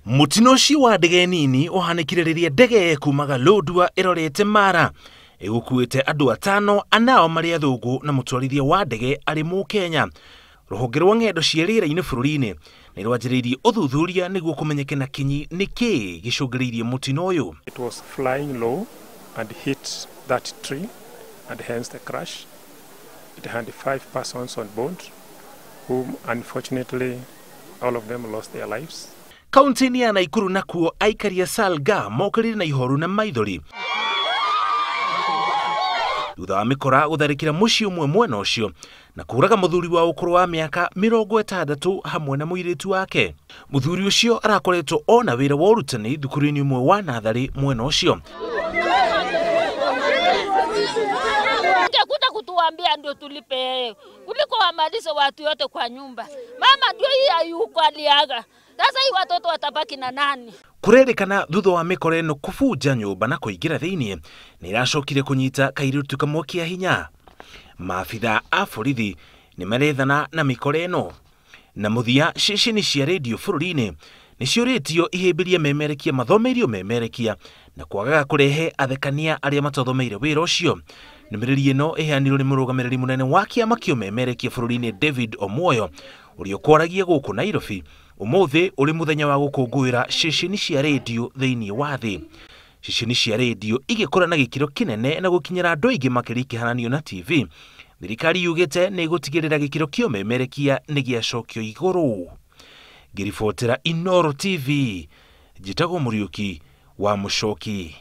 Mũtino ũcio wa ndege nini ũhanĩkire rĩrĩa ndege kumaga Lodwar ĩrorete Mara ĩgũkuĩte andũ atano, anao marĩ athũngũ na mũtwarithia wa ndege arĩ mũkenya. Rũhonge rwa ng'endo cia rĩera-inĩ bũrũri-inĩ nĩ rwanjĩrĩirie ũthuthuria nĩguo kũmenyeke na kinyi nĩkĩĩ gĩcũngĩrĩirie mũtino ũyũ. It was flying low and hit that tree and hence the crash. It had 5 persons on board whom unfortunately all of them lost their lives. Kaunti-inĩ ya Nakuru nakuo aikari a Salga mokĩrire na ihoru na maithori thutha wa mĩkora gũtharĩkĩra mũciĩ ũmwe mwena ũcio na kũraga mũthuri wa ũkũrũ wa mĩaka 60 hamwe na mũirĩtu wake. Mũthuri ũcio arakoretwo ona wĩra wa ũrutani thukuru-inĩ ũmwe wa natharĩ mwena ũcio. Ungekuja kutuambia ndio tulipe kuliko wamalize watu yote kwa nyumba. Mama ndio hii hayuko aliaga. Sasa hii watoto watabaki na nani? Kurerikana thutha wa mĩkora ĩno kũbunja nyũmba na kũingĩra thĩinĩ nĩ ĩracokire kũnyita kairĩtu kamwe kĩa hinya. Maabitha a borithi nĩ marethana na mĩkora ĩno. Na mũthia ceceni cia redio bũrũri-inĩ nĩ ciũrĩtio ihĩmbĩrie memerekia mathomeirio memerekia na kwagaga kũrehe athekania arĩa matathomeire wĩra ũcio. Ndũmĩrĩri ĩno ĩheanirwo nĩ mũrũgamĩrĩri mũnene wa kĩama kĩa ũmemerekia bũrũri-inĩ David Omoyo ũrĩa ũkwaragia gũkũ Nairobi ũmũthĩ ũrĩ mũthenya wa gũkũngũĩra ceceni cia redio thĩinĩ wa thĩ. Ceceni cia redio igĩkũra na gĩkĩro kĩnene na gũkinyĩra andũ aingĩ makĩria ikĩharanio na TV. Thirikari yugĩte nĩ ĩgũtigĩrĩra gĩkĩro kĩa ũmemerekia nĩ gĩacokio igũrũ. Ngĩribotera Inooro TV, njĩtagwo Mũriũki wa Mũcoki.